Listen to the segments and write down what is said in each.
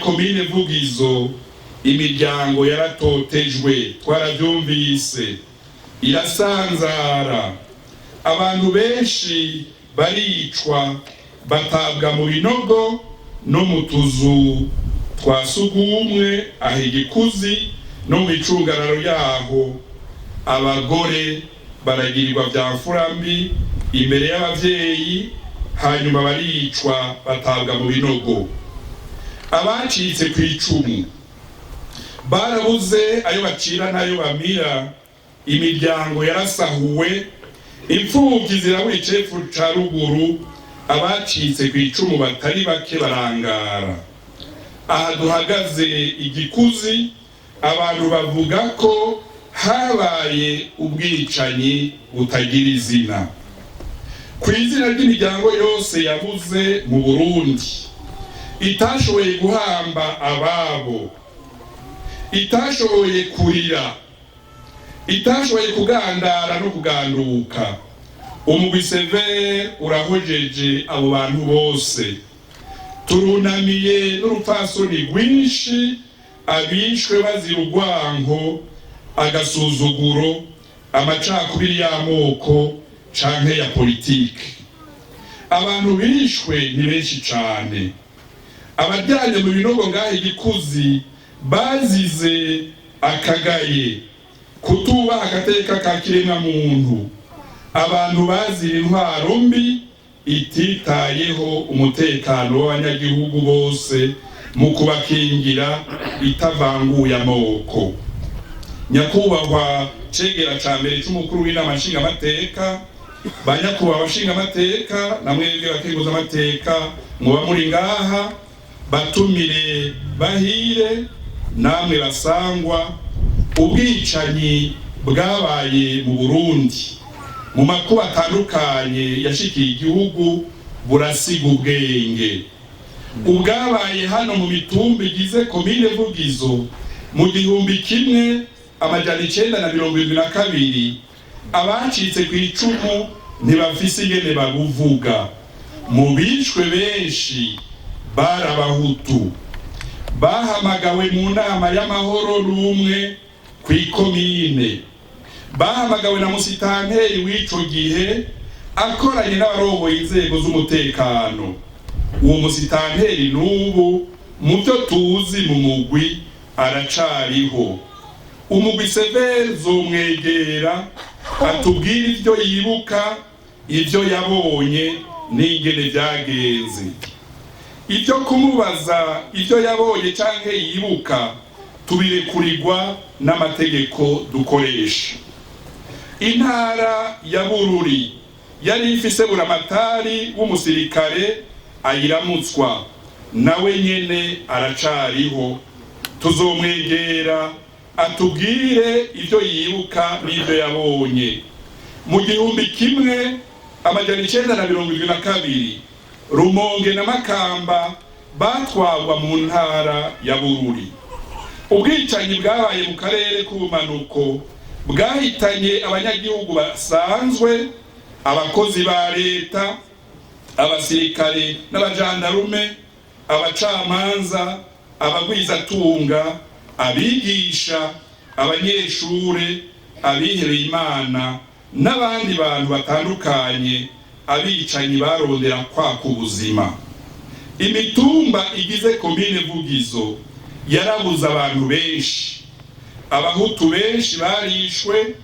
Komine Vugizo imiryango yaratotejwe, twarabyumvise, irasanzara, abantu benshi baricwa, batabwa mu binogo no mu tuzu twa sugumwe aho Igikuzi no mu micungararo yaho. Abagore baragirirwa vya mfura mbi imbere y'abavyeyi, hanyuma baricwa, batabwa mu binogo. Abacitse ku icumu barabuze ayo bacira n'ayo bamira, imiryango yarasahuwe, imfubyi zirabura icepfu ca ruguru, abacitse ku icumu batari bake barangara. Aha duhagaze Igikuzi, abantu bavuga ko habaye ubwicanyi butagira izina. Ku izina ry'imiryango yose yabuze mu Burundi, itashoboye guhamba ababo, itashoboye kurira, itashoboye kugandara no kuganduka, umugwi CVR urahojeje abo bantu bose. Turunamiye n'urupfasoni rwinshi abishwe bazira urwanko, agasuzuguro, amacakubiri y'amoko canke ya politike. Abantu bishwe ni benshi cane. Abaryanye mu binogo ngahe Igikuzi bazize akagaye, kutubaha agateka ka kiremwa muntu, abantu bazira intwaro mbi ititayeho umutekano w'abanyagihugu bose mu kubakingira itavanguye amoko. Nyakubahwa cegera ca mbere c'umukuru w'inama nshingamateka, ba nyakubahwa nshingamateka na mwebwe bakenguzamateka muba muri ngaha, batumire bahire namwe basangwa, ubwicanyi bwabaye mu Burundi mu makuba atandukanye yashikiye igihugu burasiga ubwenge. Ubwabaye hano mu mitumba igize komine Vugizo mu 1972, abacitse ku icumu ntibafise ingene babuvuga. Mu bishwe benshi bari Abahutu bahamagawe mu nama y'amahoro n'umwe kw'ikomine, bahamagawe na musitanteri w'ico gihe akoranye n'abarongoye inzego z'umutekano. Uwo musitanteri n'ubu mu byo tuzi mu mugwi aracariho. Umugwi CVR zomwegera atubwire ivyo yibuka, ivyo yabonye n'ingene vyagenze. Ibyo kumubaza ibyo yabonye canke yibuka tubirekurirwa n'amategeko dukoresha. Intara ya Bururi yari ifise buramatari w'umusirikare ayiramutswa, nawe nyene aracariho. Tuzomwegera atubwire ibyo yibuka n'ibyo yabonye. Mu 1972, Rumonge na Makamba batwagwa mu ntara ya Bururi. Ubwicanyi bwabaye mu karere k'ubumanuko bwahitanye abanyagihugu basanzwe, abakozi ba leta, abasirikare n'abajandarume, abacamanza, abagwizatunga, abigisha, abanyeshure, abihebeye Imana n'abandi bantu batandukanye abicanyi barondera kwaka ubuzima. Imitumba igize komine Vugizo yarabuze abantu benshi. Abahutu benshi barishwe,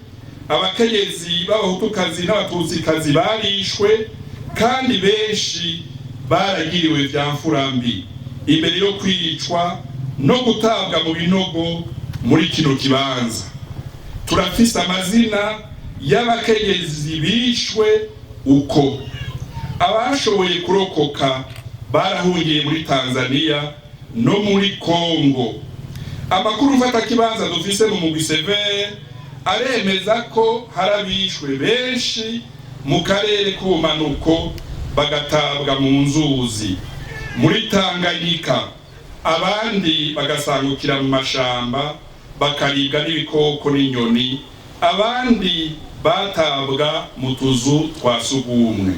abakenyezi b'Abahutukazi n'Abatutsikazi barishwe, kandi benshi baragiriwe vya mfura mbi imbere yo kwicwa no gutabwa mu binogo. Muri kino kibanza turafise amazina y'abakenyezi bishwe uko. Abashoboye kurokoka barahungiye muri Tanzania no muri Kongo. Amakuru mfatakibanza dufise mu mugwi CVR aremeza ko hari abishwe benshi mu karere k'ubumanuko, bagatabwa mu nzuzi muri Tanganyika, abandi bagasangukira mu mashamba bakaribwa n'ibikoko n'inyoni, abandi batabwa mu tuzu twa sugumwe.